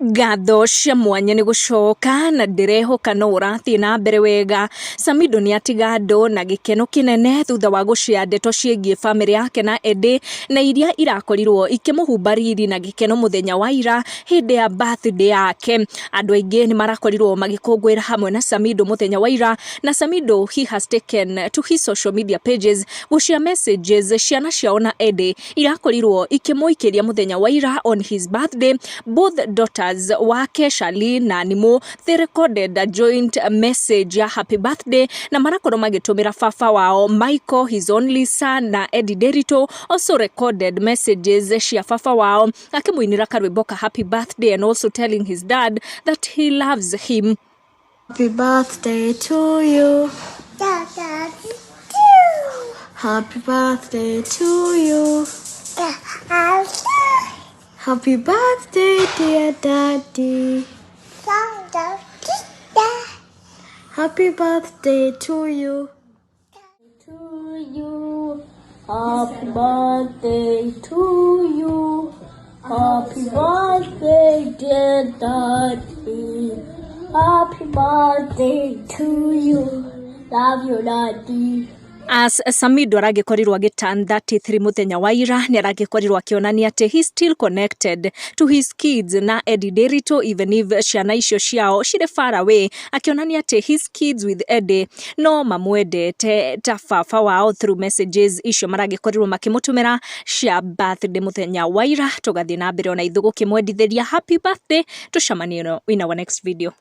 Ngatho cia mwanya nĩ gũcoka na ndĩrehoka no ũrathiĩ na mbere wega. Samidoh nĩ atiga andũ na gĩkeno kĩnene thutha wa gũshare ndeto ciĩgiĩ bamĩrĩ yake na Eddie na iria irakorirwo ikĩmũhumba riri na gĩkeno mũthenya wa ira hĩndĩ ya birthday yake. Andũ aingĩ nĩ marakorirwo magĩkũngũĩra hamwe na Samidoh mũthenya wa ira na Samidoh, he has taken to his social media pages gũshare messages ciana ciao na Eddie irakorirwo ikĩmũikĩria mũthenya wa ira on his birthday. Both daughters wake, Charlene na Nimo, they recorded a joint message ya happy birthday na marakorwo magĩtũmĩra baba wao Michael, his only son, na Eddie Nderitu also recorded messages cia baba wao akĩmũinĩra karwĩmbo ka happy birthday and also telling his dad that he loves him. Happy birthday to you. Happy birthday to you. Happy birthday, dear daddy. Happy birthday to you. To you. Happy birthday to you. Happy birthday, dear daddy. Happy birthday to you. Love you, Daddy. As Samidoh aragĩkorirwo agĩturn 33 mũthenya wa ira, nĩ aragĩkorirwo akĩonania atĩ he still connected to his kids na Eddie Nderitu, even if ciana icio ciao cirĩ far away, akĩonania atĩ his kids with Eddie no mamwendete ta baba wao through messages icio maragĩkorirwo makĩmũtũmĩra cia birthday mũthenya wa ira. Tũgathiĩ na mbere ona ithuĩ gũkĩmwendithĩria happy birthday. Tũcemanie in our next video.